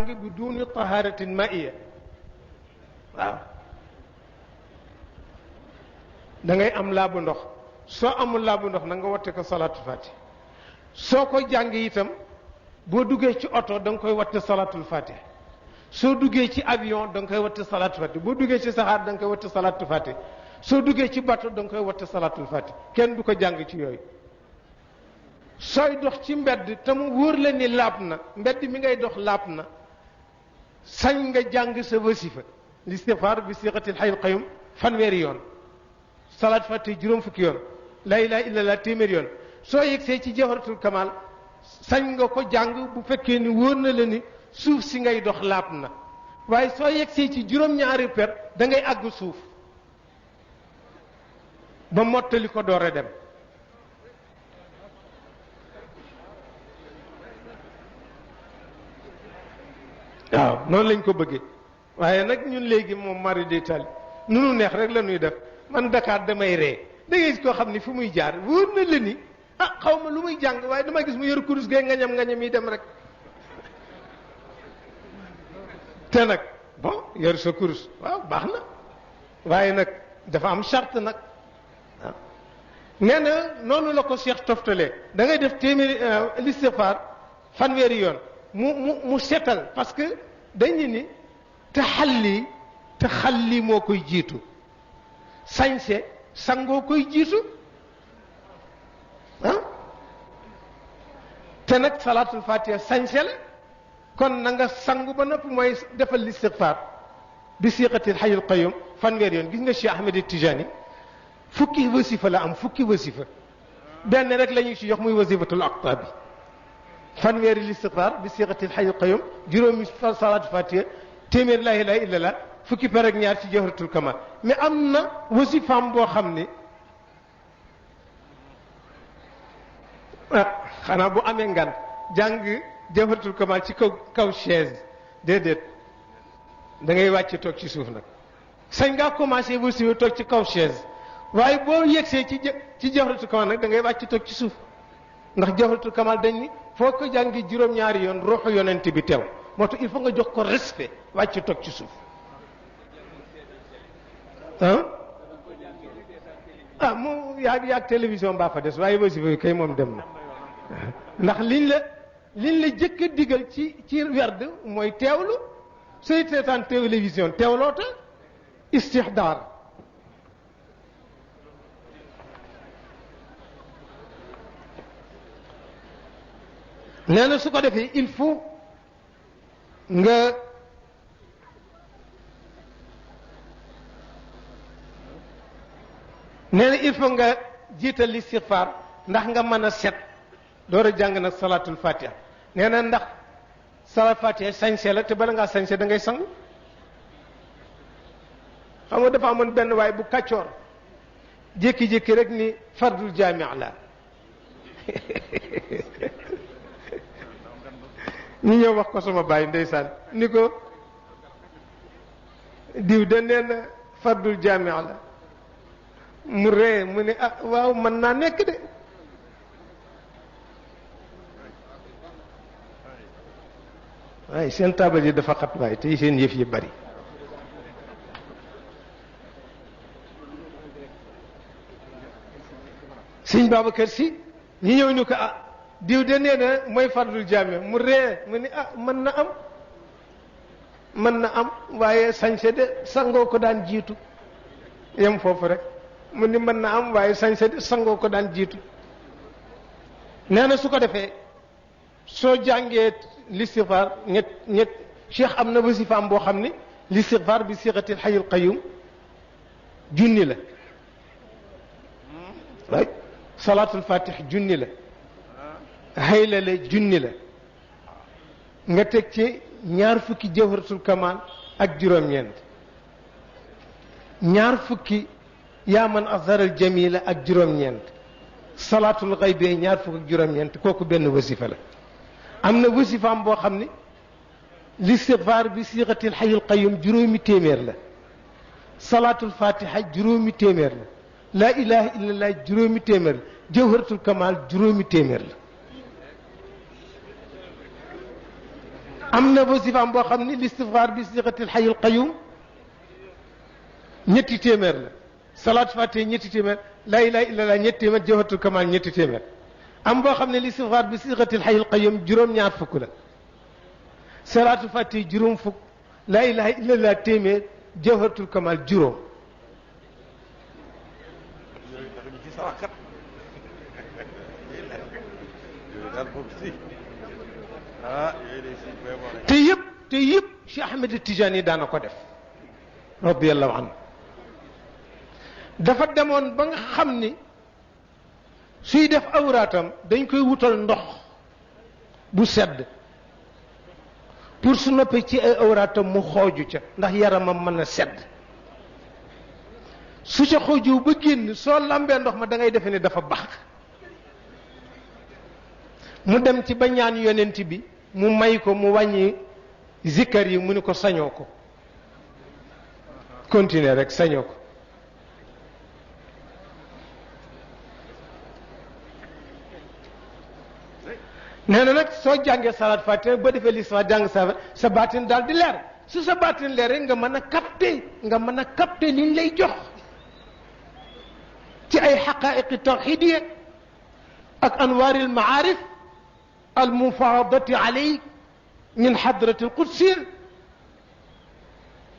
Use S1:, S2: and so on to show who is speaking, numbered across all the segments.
S1: bi duuni taharatin maiya waaw da ngay am laabu ndox soo amul laabu ndox na nga watte ko salaatul fatiha soo ko jàng itam boo duggee ci oto da nga koy watte salaatul fatiha soo duggee ci avion da nga koy watte salaatul fatiha boo duggee ci saxaar da nga koy watte salaatul fatiha soo duggee ci bateau da nga koy watte salaatul fatiha kenn du ko jàng ci yooyu sooy dox ci mbedd te mu wóor la ni laab na mbedd mi ngay dox laab na sañ nga jàng sa wasifa l'istighfar bi siqatil hayyul qayyum fanweeri yoon salaat fatiha juróom fukki yoon laa ilaaha illallah téeméer yoon soo yegsee ci jawharatul kamal sañ nga ko jàng bu fekkee ni wóor na la ni suuf si ngay dox laab na waaye soo yegsee ci juróom-ñaari per da ngay àgg suuf ba mottali ko door a dem waaw noonu lañ ko bëggee waaye nag ñun léegi moom mari d'Italie nunu neex rek la ñuy def man Dakar damay ree da ngay gis koo xam ni fu muy jaar wóor na la ni xaw ma lu muy jàng waaye dama gis mu yor kurus gee ngañam yi dem rek te nag bon yor sa kurus waaw baax na waaye nag dafa am charte nag waaw nee na noonu la ko Cheikh toftalee da ngay def téeméeri l'istighfar fanweeri yoon mu setal parce que dañu ni taxalli moo koy jiitu sañse sangoo koy jiitu te nag salaatul fatiha sañse la kon na nga sangu ba noppi mooy defal l'istighfar bi siqatil hayyul qayyum fanweer yoon gis nga Cheikh Ahmed Tijani fukki wasifa la am fukki wasifa benn rek la ñu ci jox muy wasifatul aqtabi fanweeri l'istighfar bi siqatil hayyul qayyum juróomi salaatul fatiha téeméer laa ilaaha illallah fukki per ak ñaar ci jawharatul kamal mais am na wasifaam boo xam ni xanaa bu amee ngan jàng jawharatul kamal ci kaw chaise déedéet da ngay wàcc toog ci suuf nag sañ ngaa commencé wasifa toog ci kaw chaise waaye boo yegsee ci jawharatul kamal nag da ngay wàcc toog ci suuf ndax jawharatul kamal dañ ni foo ko jàngi juróom-ñaari yoon ruuxu yonent bi teew moo tax il faut nga jox ko respect wàcc toog ci suuf mu yaag télévision mbaa fa des waaye wasifa kay moom dem na ndax liñ la jëkk a digal ci werd mooy teewlu sooy seetaan télévision teewloo ta istixdaar nee na su ko defee il faut nga nee na il faut nga jiital l'istighfar ndax nga mën a set door a jàng nag salaatul fatiha nee na ndax salaatul fatiha sañse la te bala ngaa sañse da ngay sangu xam nga dafa amoon benn waay bu kàccoor jékki-jékki rek ni fardul jaami' la ñu ñëw wax ko sama baay ndeysaan ni ko diw de nee na fardul jaami' la mu ree mu ne waaw mën naa nekk de waaye seen taabal yi dafa xat waaye te seen yëf yi bari sëñ Babacar Si ñu ñëw ñu ko diw de nee na mooy fardul jaami mu ree mu ne mën na am waaye sañse de sangoo ko daan jiitu yem foofu rek mu ni mën na am waaye sañse de sangoo ko daan jiitu nee na su ko defee soo jàngee l'istighfar ñett cheikh am na wasifaam boo xam ni l'istighfar bi siqatil hayyul qayyum junni la waay salaatul fatih junni la hayla la junni la nga teg ci ñaar fukki jawharatul kamal ak juróom-ñeent ñaar fukki yaa man azharal jamila ak juróom-ñeent salaatul xaybe ñaar fukk ak juróom-ñeent kooku benn wasifa la am na wasifaam boo xam ni l'istighfar bi siqatil hayyul qayyum juróomi téeméer la salaatul fatiha juróomi téeméer la laa ilaha illallah juróomi téeméer la jawharatul kamal juróomi téeméer la am na wasifaam boo xam ni listigfaar bi siixatil hayyul qayyum ñetti téeméer la salaat fatiha ñetti téeméer laa ilaaha illallaah ñetti téeméer jawharatul kamal ñetti téeméer am boo xam ne listigfaar bi siixatil hayyul qayyum juróom-ñaar fukk la salaatu fatiha juróom fukk laa ilaaha illallaah téeméer jawharatul kamal juróom te yëpp Cheikh Ahmed Tidiane daana ko def radiyallahu anhu dafa demoon ba nga xam ni suy def awraatam dañ koy wutal ndox bu sedd pour su noppee ci ay awraatam mu xooju ca ndax yaramam mën a sedd su ca xooju ba génn soo lambee ndox ma da ngay defe ne dafa bax mu dem ci ba ñaan yonent bi mu may ko mu wàññi zikkar yi mu ni ko sañoo ko continuer rek sañoo ko nee na nag soo jàngee salaat fatiha ba defee li jàng sa baatin daal di leer su sa baatin leer rek nga mën a capter liñ lay jox ci ay xaqaiqi tawxidiya ak anwaaril maarif al mufaadati alay min xadrati al qudsiya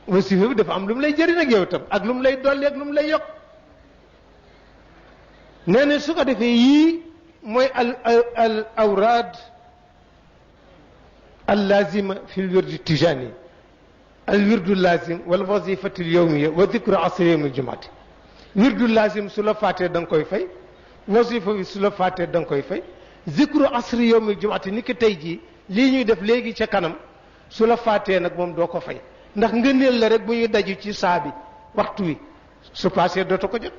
S1: wasifa bi dafa am lu mu lay jëriñ ak yow tam ak lu mu lay dolli ak lu mu lay yokk nee na su ko defee yii mooy al awraad al lazima fi l wirdi tijani al wirdu lazim wal wazifati l yawmiya wa dicru asri yawmi l jumaati wirdu lazim su la faatee da nga koy fay wasifa bi su la faatee da nga koy fay zikru asri yawmi l jumaati ni ki tey jii lii ñuy def léegi ca kanam su la faatee nag moom doo ko fay ndax ngëneel la rek bu ñuy daju ci saa bi waxtu wi su passé dootu ko jot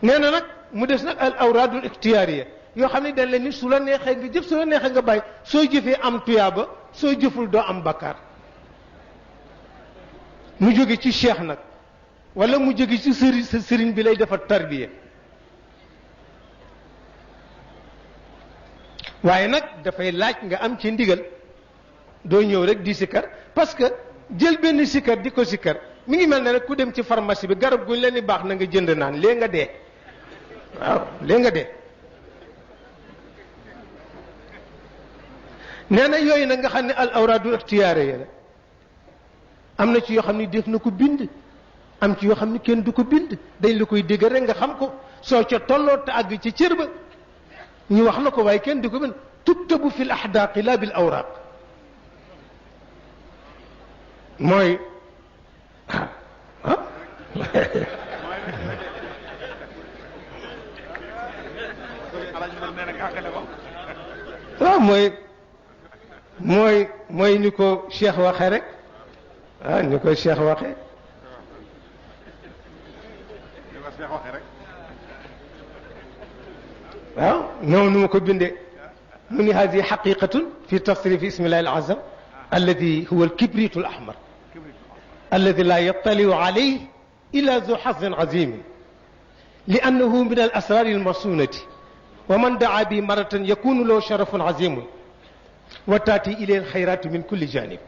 S1: nee na nag mu des nag al awraadul ixtiyaariya yoo xam ne dañ leen ni su la neexee nga jëf su la neexee nga bàyyi soo jëfee am tuyaaba soo jëful doo am bakkaar mu jóge ci cheikh nag wala mu jóge ci sëriñ sa sëriñ bi lay defar tarbiya waaye nag dafay laaj nga am ci ndigal doo ñëw rek di sikkar parce que jël benn sikkar di ko sikkar mi ngi mel ne rek ku dem ci pharmacie bi garab guñ leen ni baax na nga jënd naan léegi nga dee waaw léegi nga dee nee na yooyu nag nga xam ne al awraadul ixtiyaare ya la am na ci yoo xam ne def na ko bind am ci yoo xam ne kenn du ko bind dañ la koy dégg rek nga xam ko soo ca tolloo te àgg ci cër ba ñu wax la ko waaye kenn du ko bind tuktabu fi l ahdaaqi la bil awraaq mooy waaw mooy ni ko Cheikh waxee rek ni ko Cheikh waxee waaw noonu ma ko bindee mu ni hadi xaqiqatun fi tasrif ismillahi al-azam alladi huwa al-kibritu al-ahmar alladi la yattaliu alayhi illa zu xazin azim liannahu min al-asrar al-masunati wa man daa bi maratan yakunu lahu sharafun azimun wa taati ilayhi al-xayratu min kulli janib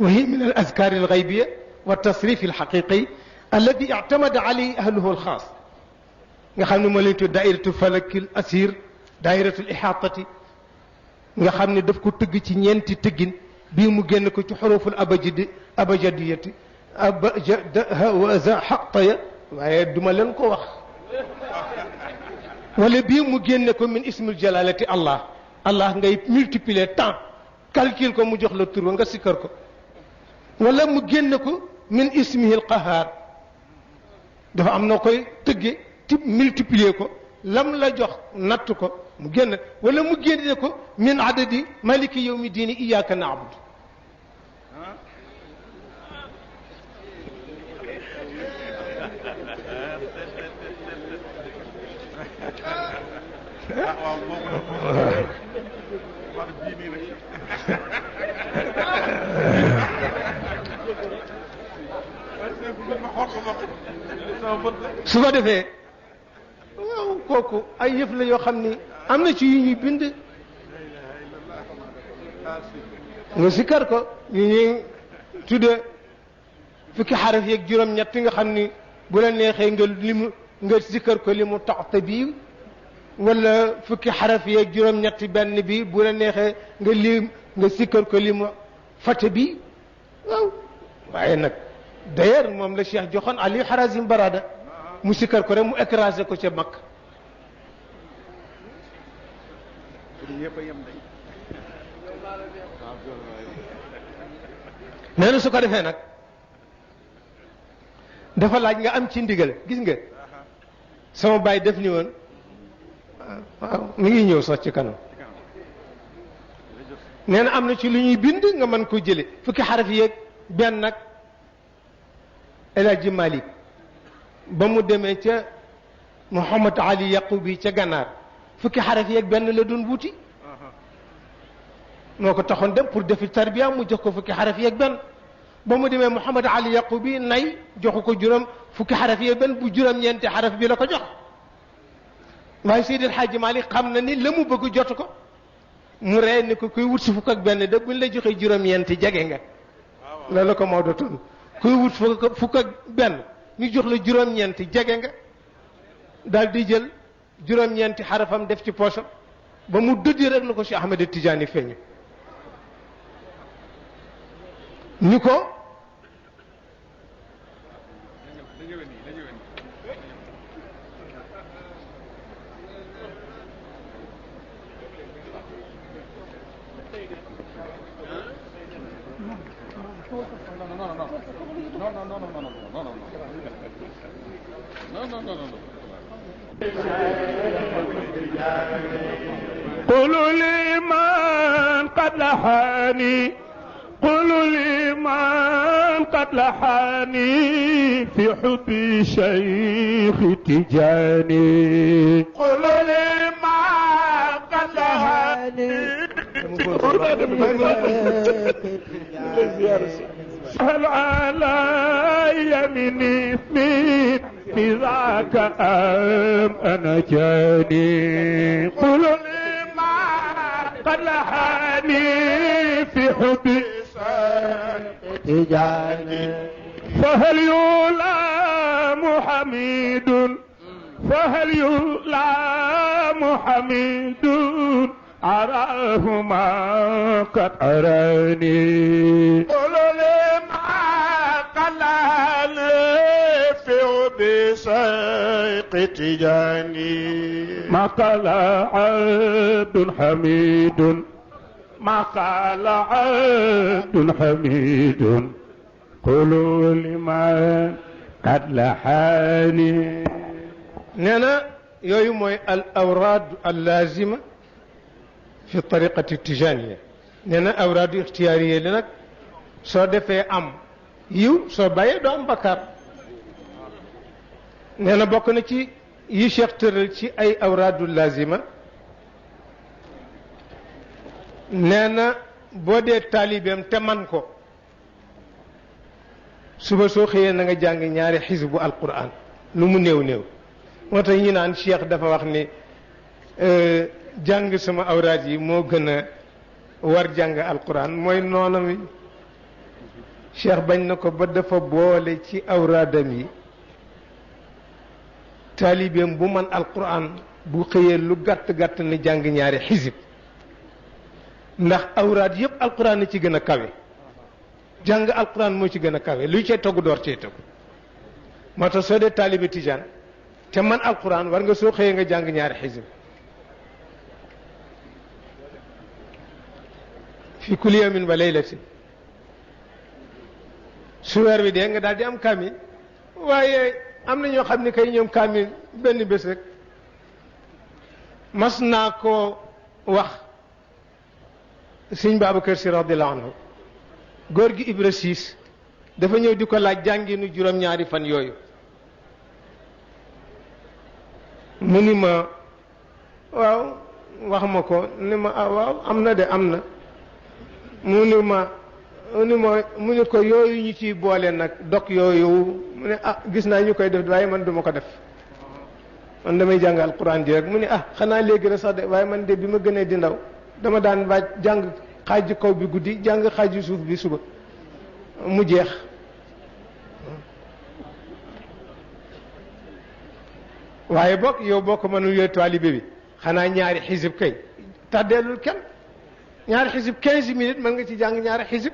S1: wa hiya min al-azkar al-ghaybiyya wa tasrif al-haqiqi alladi ictamada alayhi ahluhu al-xaas nga xam ne moo leen tudd daairatul falakil asir daairatul ihaatati nga xam ne daf ko tëgg ci ñeenti tëggin bii mu génn ko ci xuruful abajadiyati abaja xaqtaya waaye duma leen ko wax wala bii mu génne ko min ismul jalalati allah allah ngay multiplier temps calcule ko mu jox la tur nga sikkar ko wala mu génne ko min ismihil qahaar dafa am na koy tëgge ti multiplier ko lam la jox natt ko mu génn wala mu génne ko min adadi maliki yawmi diini iyyaka na'budu su ko defee waaw kooku ay yëf la yoo xam ni am na ci yu ñuy bind nga sikkar ko ñu ñuy tudde fukki xaraf yeeg juróom-ñett nga xam ni bu la neexee nga sikkar ko li mu taxta bi wala fukki xaraf yeeg juróom-ñett benn bi bu la neexee nga sikkar ko li mu fate bi waaw waaye nag d'ailleurs moom la Cheikh joxoon Ali Harazim Barada mu sikkar ko rek mu écrasé ko ca Makka nee na su ko defee nag dafa laaj nga am ci ndigal gis nga sama baay def ni woon waaw mi ngi ñëw sax ci kanam nee na am na ci lu ñuy bind nga mën ko jële fukki xaraf yeeg benn nag El Hadji Malick ba mu demee ca Mouhamad Ali Yaqubi ca gànnaar fukki xaraf yeeg benn la doon wuti moo ko taxoon dem pour defi tarbiya mu jox ko fukki xaraf yeeg benn ba mu demee Mouhamad Ali Yaqubi nay joxu ko juróom fukki xaraf yeeg benn bu juróom-ñeenti xaraf bi la ko jox waaye Seydi El Hadji Malick xam na ni la mu bëgg jotu ko mu ree ni ko kuy wut si fukk ak benn de buñ la joxee juróom-ñeenti jege nga loolu ko Maodo tudd kuy wut fukk ak benn ñu jox la juróom-ñeenti jege nga daal di jël juróom-ñeenti xarafam def ci poosam ba mu dëddi rek la ko Cheikh Ahmed Tidiane feeñu ni ko
S2: قولوا لمن قد لحاني قولوا لمن قد لحاني في حب شيخ تجاني قولوا لمن قد لحاني هل على يميني اثنين في ذاك أم أنا جاني قولوا لما قد لحاني في حبي تجاني فهل يلام حميد فهل يلام حميد أراه ما قد أراني قولوا لما قد لحاني بسيق تجاني ما قال عبد حميد ما قال عبد حميد قولوا لمن قد لحاني
S1: نانا يوي موي الأوراد اللازمة في الطريقة التجانية نانا أوراد اختيارية لنك سو دفي أم يو سو باي دو أم بكار nee na bokk na ci yi Cheikh tëral ci ay awraadul lazima nee na boo dee taalibeem te man ko suba soo xëyee na nga jàng ñaari xisbu alquran lu mu néew néew moo tax ñu naan Cheikh dafa wax ni jàng sama awraad yi moo gën a war jàng alquran mooy noona mi Cheikh bañ na ko ba dafa boole ci awraadam yi taalibeem bu man alquran bu xëyee lu gàtt-gàtt na jàng ñaari xisib ndax awraad yëpp alquran a ci gën a kawe jàng alquran moo ci gën a kawe luy cay togg door cay togg moo tax soo dee taalibe tijaan te man alquran war nga soo xëyee nga jàng ñaari xisib fi kulli yawmin wa laylatin su weer wi dee nga daal di am kaamil waaye am na ñoo xam ne kay ñoom kaamil benn bés rek mas naa ko wax sëñ Babacar Si radiyallahu anhu góor gi Ibra Siis dafa ñëw di ko laaj jànginu juróom-ñaari fan yooyu mu ni ma waaw wax ma ko ni ma ah waaw am na de am na mu ni ko yooyu ñu ciy boole nag dog yooyu mu ne ah gis naa ñu koy def waaye man duma ko def man damay jàng alquran ji rek mu ne ah xanaa léegi rek sax de waaye man de bi ma gënee di ndaw dama daan waaj jàng xaaju kaw bi guddi jàng xaaju suuf bi suba mu jeex waaye bokk yow boo ko mënul yooyu taalibe bi xanaa ñaari xisib kay tàddeelul kenn ñaari xisib 15 minutes mën nga ci jàng ñaari xisib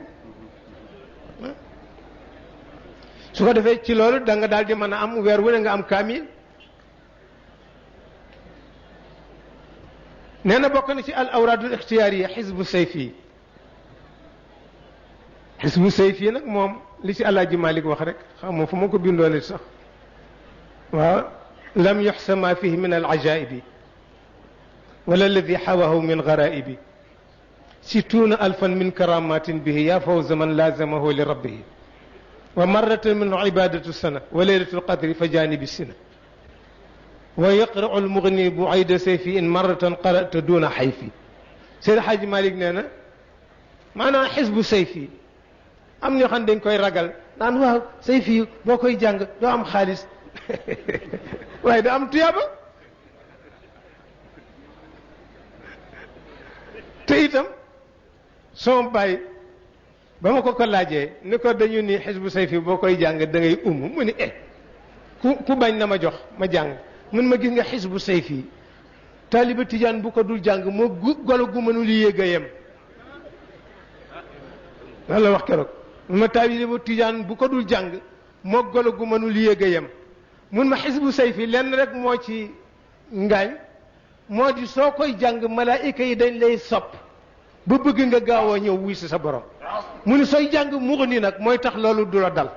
S1: su ko defee ci loolu da nga daal di mën a am weer wu ne nga am kaamil nee na bokk na ci al awraadul ixtiyaariya xisbu sayfi xisbu sayfi nag moom li ci Alaaji Malik wax rek xam nga fu ma ko bindoole sax waaw lam yuxsa ma fihi min al ajaibi wala alladi xawahu min garaibi situuna alfan min karamatin bihi ya fawza man lazamahu li rabbihi wa marratan min ibadatu sana wa leylatu lqadri fa janibi sina wa yaqrau almugni bu ayda sayfi in marratan qarata duna xayfi Seydi Xaaji Malik nee na maanaam xisbu sayfi am ñoo xam dañ koy ragal naan waaw sayfi boo koy jàng doo am xaalis waaye da am tuyaaba te itam sama bàyyi ba ma ko laajee ni ko dañu ni xisbu sayfi boo koy jàng da ngay mu ni ku bañ na ma jox ma jàng mun ma gis nga xisbu sayfi taaliba tijaan bu ko dul jàng moo golo gu mënul yéeg a yem loolu la wax keroog mun ma taaliba tijaan bu ko dul jàng moo golo gu mënul yéeg a yem mun ma xisbu sayfi lenn rek moo ci ngaañ moo di soo koy jàng malaayika yi dañ lay sopp ba bëgg nga gaaw a ñëw wuy si sa borom mu ni sooy jàng muxni nag mooy tax loolu du la dal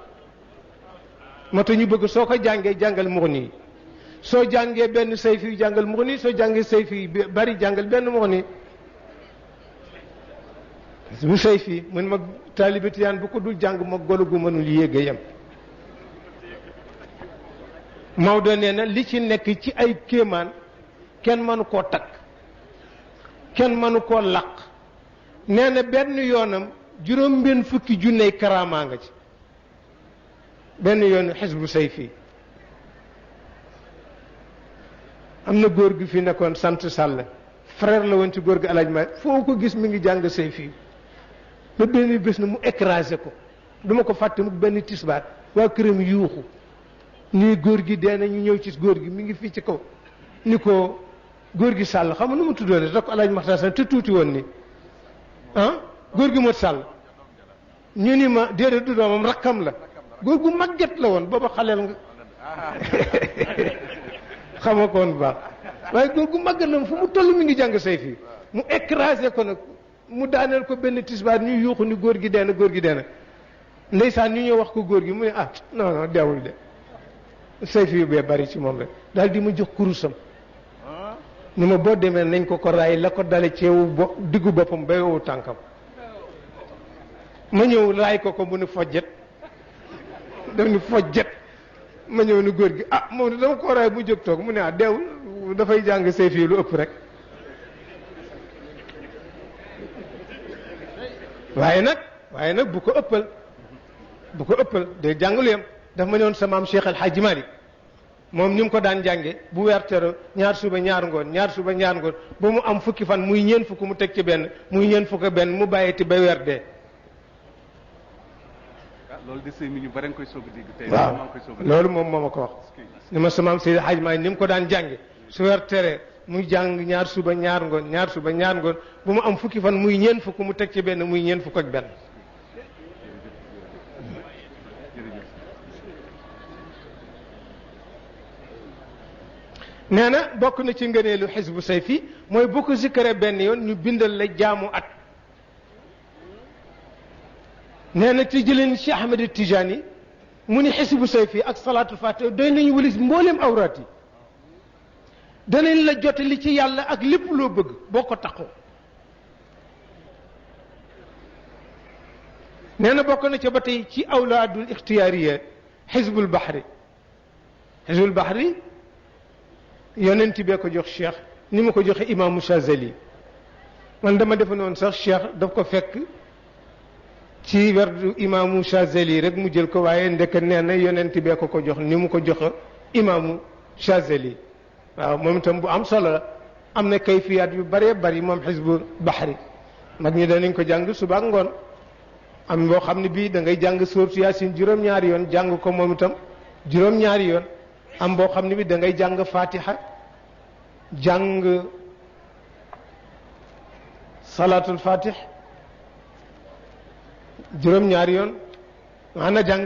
S1: moo tax ñu bëgg soo ko jàngee jàngal muxni soo jàngee benn sayfi jàngal muxni soo jàngee sayfi bari jàngal benn muxni bu sayfi mun ma taalibe tijaan bu ko dul jàng ma golo gu mënul yéeg a yem Maodo nee na li ci nekk ci ay kéemaan kenn mënu koo takk kenn mënu koo laq nee na benn yoonam juróom benn fukki junney karaamaa nga ci benn yoonu xisbu sayfi am na góor gi fi nekkoon sant Sall frère la woon ci góor gi alaaj ma foo ko gis mi ngi jàng sayfi ba benn bés na mu écrasé ko duma ko fàtte mu benn tisbaat waa këram yuuxu nii góor gi dee na ñu ñëw ci góor gi mi ngi fii ci kaw ni ko góor gi Sall xam nga nu mu tuddoon rek alaaj Maxtaar Sall te tuuti woon ni góor gi mot Sall ñu ni ma déedéet du doomam rakkam la góor gu màgget la woon booba xaleel nga xama ko woon bu baax waaye góor gu màgget la woon fu mu toll mi ngi jàng sayfi mu écrasé ko nag mu daaneel ko benn tisbaar ñu yuuxu ni góor gi dee na góor gi dee na ndeysaan ñu ñëw wax ko góor gi mu ne non non deewul de sayfi yu bee bari ci moom rek daal di ma jox kurusam ni ma boo demee nañ ko raay la ko dale ceewu diggu boppam ba yowu tànkam ma ñëw raay ko mu ni fojjet daf ni fojjet ma ñëw ni góor gi moom dama ko raay mu jóg toog mu ne deewul dafay jàng sayfi lu ëpp rek waaye nag bu ko ëppal day jàng lu yem daf ma ñëwoon sa maam Cheikh El Hadji Malick moom ni mu ko daan jànge bu weer tero ñaar suba ñaar ngoon ñaar suba ñaar ngoon ba mu am fukki fan muy ñeen fukk mu teg ci benn muy ñeen fukk benn mu bàyyiti ba weer dee
S3: loolu de sëñ bi ñu bari nga koy soog a dégg tey
S1: waaw loolu moom moo ma ko wax ni ma sa maam Seydi Hadji Malick ni mu ko daan jànge su weer tere muy jàng ñaar suba ñaar ngoon ñaar suba ñaar ngoon ba mu am fukki fan muy ñeen fukk mu teg ci benn muy ñeen fukk ak benn nee na bokk na ci ngëneelu xisbu sayfi mooy boo ko zikkare benn yoon ñu bindal la jaamu at nee na ci jëleen Cheikh Ahmed Tijani mu ni xisbu sayfi ak salaatul fatiha doy nañu walis mbooleem awraat yi danañ la jotali ci yàlla ak lépp loo bëgg boo ko taxoo nee na bokk na ca ba tey ci awlaadul ixtiyaariya xisbul baxri yonent bee ko jox cheikh ni ma ko joxe imaamu Chazali man dama defe noonu sax cheikh daf ko fekk ci werdu imaamu Chazali rek mu jël ko waaye ndeke nee na yonent bee ko jox ni mu ko joxe imaamu Chazali waaw moom itam bu am solo la am na kayfiyaat yu bëree bëri moom xisbu baxri mag ñi danañ ko jàng suba ak ngoon am boo xam ne bii da ngay jàng sóoratu Yaasin juróom-ñaari yoon jàng ko moom itam juróom-ñaari yoon am boo xam ne bii da ngay jàng Fatiha jàng salatul Fatih juróom-ñaari yoon maanaam jàng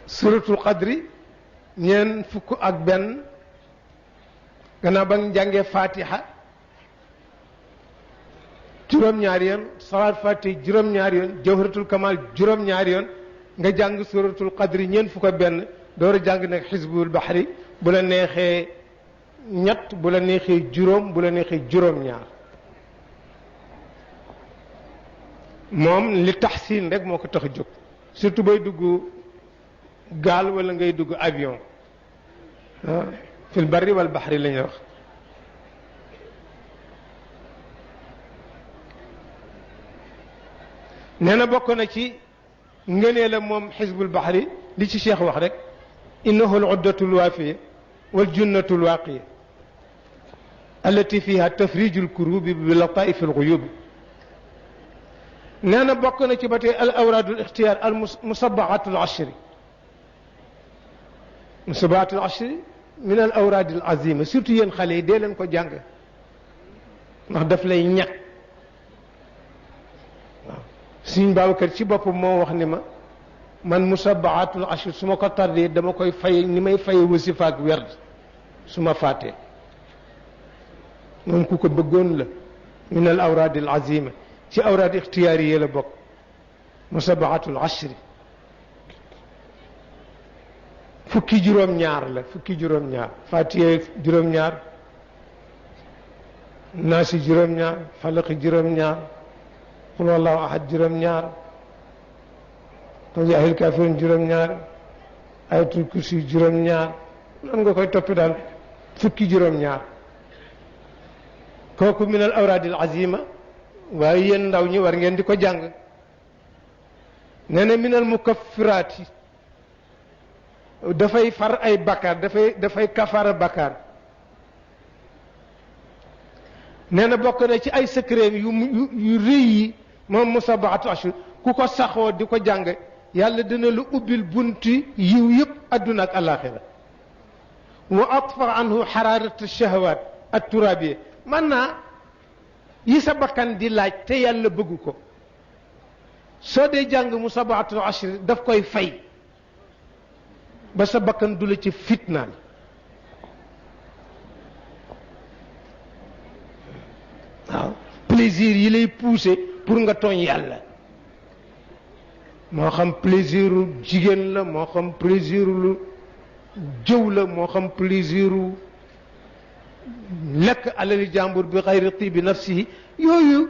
S1: suratul qadri ñeen fukk ak benn gannaaw ba nga jàngee Fatiha juróom-ñaari yoon salaat Fatih juróom-ñaari yoon jawharatul kamal juróom-ñaari yoon nga jàng suratul qadri ñeen fukk ak benn door a jàng nag xisbul bahri bu la neexee ñett bu la neexee juróom bu la neexee juróom-ñaar moom li taxsin rek moo ko tax a jóg surtout bay dugg gaal wala ngay dugg avion fil barri wal bahri la ñuy wax nee na bokk na ci ngënee la moom xisbul bahri li ci cheikh wax rek innahu al uddatu al waafiya wal junnatu al waaqiya allati fiha tafriju al kurubi bi lataif al guyub nee na bokk na ci ba tey al awraadu al ixtiyaar al musabaatu al ashri musabaatu al ashri min al awraadi al azima surtout yéen xale yi dee leen ko jàng ndax daf lay ñàkk waaw suñ Babacar ci boppam moo wax ni ma man musabaatul ashri su ma ko tardé dama koy fay ni may faye wasifa ak werd su ma fàttee moom ku ko bëggoon la min al awraadi al azima ci awraad ixtiyaari yi la bokk musabaatul ashri fukki juróom-ñaar la fukki juróom-ñaar Fatiha juróom-ñaar naasi juróom-ñaar falaqi juróom-ñaar qul wallahu ahad juróom-ñaar qul yaa ayyuhal kaafiruun juróom-ñaar ayatul kursi juróom-ñaar nan nga koy toppi daal fukki juróom-ñaar kooku min al awraadil azima waaye yéen ndaw ñi war ngeen di ko jàng nee na min al mukaffiraati dafay far ay bakkaar dafay kafara bakkaar nee na bokk na ci ay secret yu rëy yi moom musabaatu ashur ku ko saxoo di ko jàng yàlla dina lu ubbil bunti yiw yëpp adduna ak alaxira wa atfa anhu xararat shahawat at turabiya man naa yi sa bakkan di laaj te yàlla bëgg ko soo dee jàng musabaatu ashur daf koy fay ba sa bakkan du la ci fitnaal waaw plaisir yi lay pousser pour nga tooñ yàlla moo xam plaisiru jigéen la moo xam plaisiru lu jëw la moo xam plaisiru lekk alali jàmbur bi xayri tibi nafsihi yooyu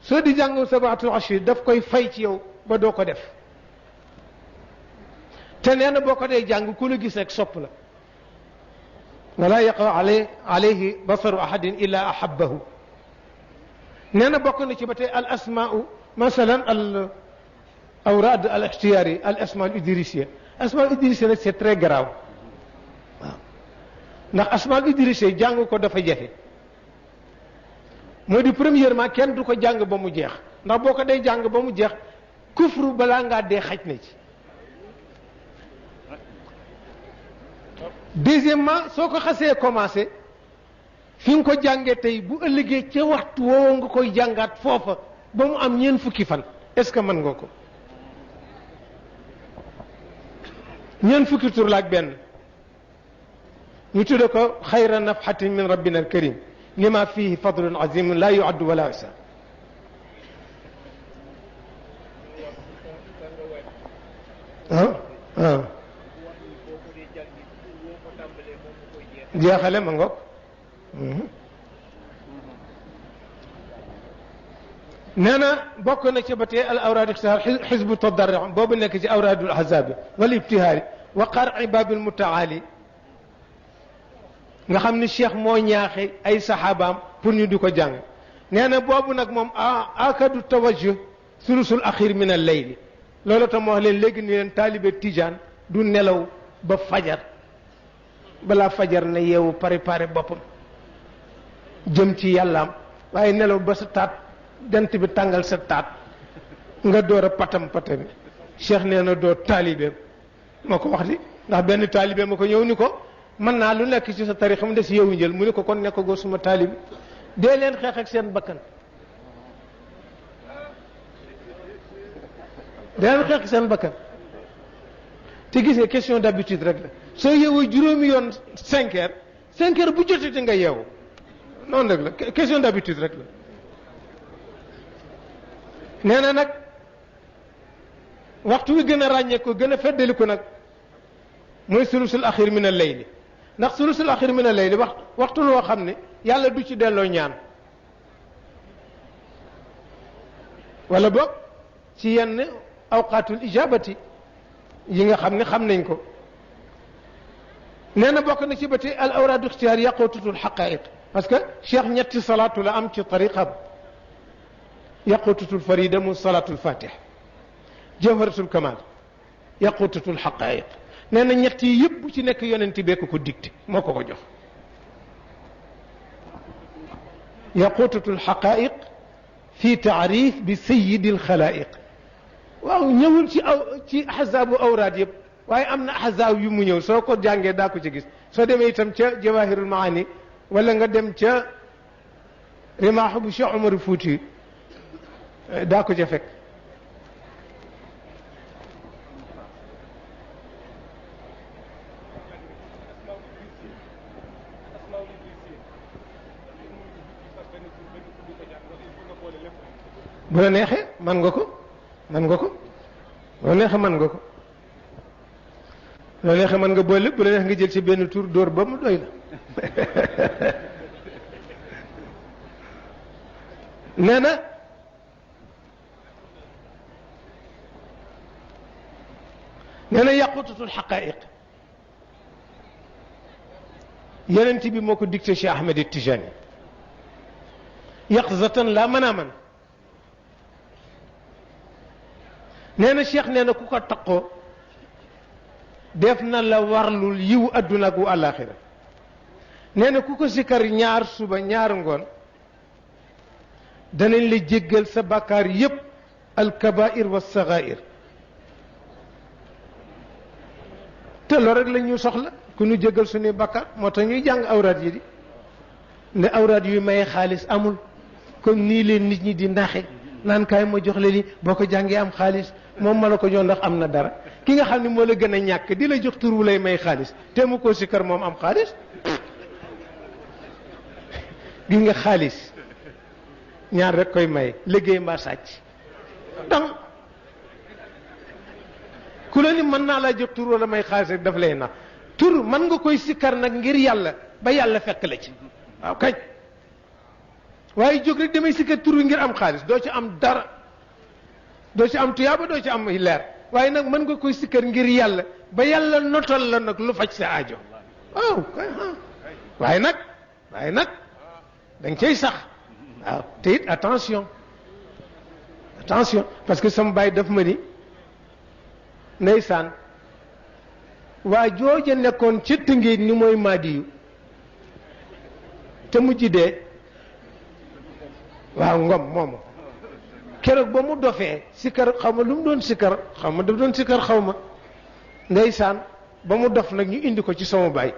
S1: soo di jàng sabaatul ashri daf koy fay ci yow ba doo ko def te nee na boo ko dee jàng ku la gis rek sopp la wala yaqa alayhi basaru ahadin illa ahabbahu nee na bokk na ci ba tey al asmaau masalan al awraad al ixtiyaari al asmaa al idrisiya asmaa al idrisiya nag c'est très grave waaw ndax asmaa al idrisiya jàng ko dafa jafe moo di premièrement kenn du ko jàng ba mu jeex ndax boo ko dee jàng ba mu jeex kufru balaa ngaa dee xaj na ci deuxièmement soo ko xasee commencé fi nga ko jàngee tey bu ëllëgee ca waxtu woowu nga koy jàngaat foofa ba mu am ñeent fukki fan est-ce que mën nga ko ñeent fukki tur la ak benn ñu tudde ko xayra nafxatin min rabbina al karim lima fihi fadlun azimun la yuaddu wala yusa jeexale ma ngoog nee na bokk na ci ba tey al awraad ixtihaar xisbu tadarru boobu nekk ci awraadul ahzaabi wal ibtihaari wa qar'i baabil mutaali nga xam ni cheikh moo ñaaxe ay saxaabaam pour ñu di ko jàng nee na boobu nag moom akadu tawajjuh sulusul axir min al layli loolu tam wax leen léegi ni leen taalibe tijaan du nelaw ba fajar balaa fajar na yeewu préparé boppam jëm ci yàllaam waaye nelaw ba sa taat jant bi tàngal sa taat nga door a patam patami cheikh nee na doo taalibeem moo ko wax di ndax benn taalibeem ma ko ñëw ni ko mën naa lu nekk ci sa tarixa mu des yeewu njël mu ni ko kon nekk goo suma taalibe dee leen xeex ak seen bakkan dee leen xeex ak seen bakkan te gis nga question d'habitude rek la soo yeewoo juróomi yoon 5 heures bu jotee nga yeewu noonu rek la question d'habitude rek la nee na nag waxtu wi gën a ràññee ko gën a feddali ko nag mooy sulusul axir min al layli ndax sulusul axir min al layli waxtu loo xam ne yàlla du ci delloo ñaan wala boog ci yenn awqaatul ijabati yi nga xam ne xam nañ ko nee na bokk na ci ba tey al awraadu ixtiyaar yaqootutul xaqaiq parce que cheikh ñetti salaatu la am ci tariqam yaqootutul farida mu salaatul fatih jawharatul kamal yaqootutul xaqaiq nee na ñett yi yëpp bu ci nekk yonent bee ko dicté moo ko jox yaqootutul xaqaiq fi taarif bi sayidil xalaiq waaw ñëwul ci ahzaabu awraad yëpp waaye am na ahzaab yu mu ñëw soo ko jàngee daa ko ci gis soo demee itam ca jawahirul maani wala nga dem ca rimaaxu bu Cheikh Omar Fouti daa ko ca fekk bu la neexee man nga ko bu la neexee man nga ko bu la neexee man nga boole bu la neex nga jël ci benn tur dóor ba mu doy la nee na yaqutatul xaqaiq yonent bi moo ko dicté Cheikh Ahmed Tijani yaqzatan la manaaman nee na Cheikh nee na ku ko taqoo def na la warlul yiw adduna ak wu àllaaxira nee na ku ko sikkar ñaar suba ñaar ngoon danañ la jéggal sa bàkkaar yépp alkabair wa sagair te loolu rek la ñu soxla ku ñu jéggal suñuy bàkkaar moo tax ñuy jàng awraat yi di ne awraat yuy maye xaalis amul comme nii leen nit ñi di ndaxe naan kaay ma jox la li boo ko jàngee am xaalis moom ma la ko jox ndax am na dara ki nga xam ne moo la gën a ñàkk di la jox tur wu lay may xaalis te mu ko sikkar moom am xaalis gis nga xaalis ñaar rek koy maye liggéey mbaa sàcc donc ku la ni mën naa laa jox tur wala may xaalis rek daf lay nax tur mën nga koy sikkar nag ngir yàlla ba yàlla fekk la ci waaw kañ waaye jóg rek damay sikkar tur wi ngir am xaalis doo ci am dara doo ci am tuyaaba doo ci am leer waaye nag mën nga koy sikkar ngir yàlla ba yàlla notal la nag lu faj sa aajo waaw waaye nag da nga cay sax waaw te it attention parce que sama baay daf ma ni ndeysaan waa jooja nekkoon ca Tëngéej ni mooy Maadiyu te mujj dee waaw ngom moomu keroog ba mu dofee sikkar xaw ma lu mu doon sikkar xaw ma daf doon sikkar xaw ma ndeysaan ba mu dof nag ñu indi ko ci sama baay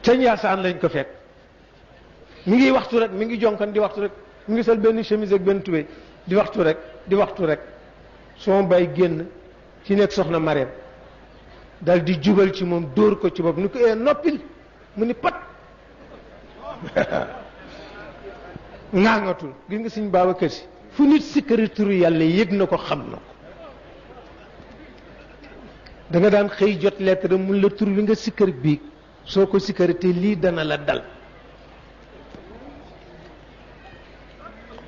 S1: ca Njaasaan lañ ko fekk mi ngi waxtu rek mi ngi jonkan di waxtu rek mi ngi sol benn chemise ak benn tubéy di waxtu rek sama baay génn ci nekk soxna Mareem dal di jubal ci moom dóor ko ci bopp ni ko noppil mu ni pat ngaangatul gis nga Sëñ Babacar Si fu nit sikkari turu yàlla yëg na ko xam na ko da nga daan xëy jot lettre mun la tur bi nga sikkar biig soo ko sikkaritee lii dana la dal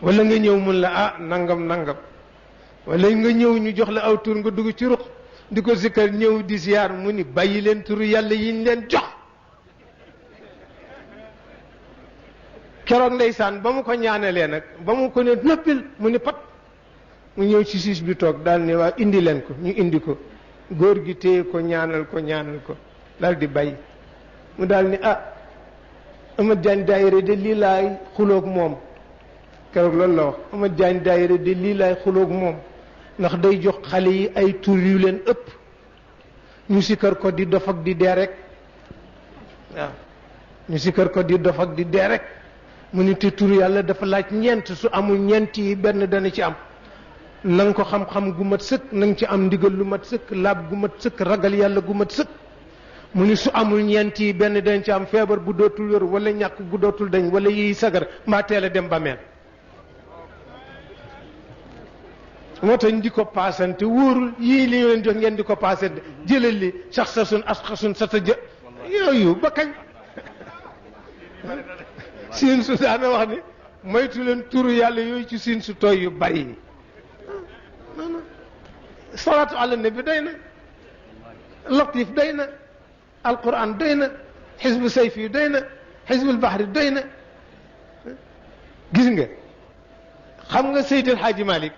S1: wala nga ñëw mun la nangam wala nga ñëw ñu jox la aw tur nga dugg ci ruq di ko sikkar ñëw di ziyaar mu ni bàyyi leen turu yàlla yiñ leen jox keroog ndeysaan ba mu ko ñaanalee nag ba mu ko ne noppil mu ni pat mu ñëw ci siis bi toog daal ne waa indi leen ko ñu indi ko góor gi téye ko ñaanal ko daal di bàyyi mu daal ni Amath Diagne daayira de lii laay xuloog moom keroog loolu la wax Amath Diagne daayira de lii laay xuloog moom ndax day jox xale yi ay tur yu leen ëpp ñu sikkar ko di dof ak di dee rek waaw ñu sikkar ko di dof ak di dee rek mu ni te tur yàlla dafa laaj ñeent su amul ñeent yi benn dana ci am na nga ko xam-xam gu mat sëkk na nga ci am ndigal lu mat sëkk laab gu mat sëkk ragal yàlla gu mat sëkk mu ni su amul ñeent yi benn dañ ci am feebar bu dootul wér wala ñàkk gu dootul dañ wala yiy sagar mbaa teel a dem ba meel moo tax di ko paasante wóorul yii li leen jox ngeen di ko paasante jëlal li sax sa sun as xa sun sa sa jë yooyu ba kañ siin su daana wax ni moytu leen turu yàlla yooyu ci siin su tooy yu bari yi salaatu ala nabi doy na latif doy na alquran doy na xisbu sayfi doy na xisbul bahri doy na gis nga xam nga Seydil Hadji Malick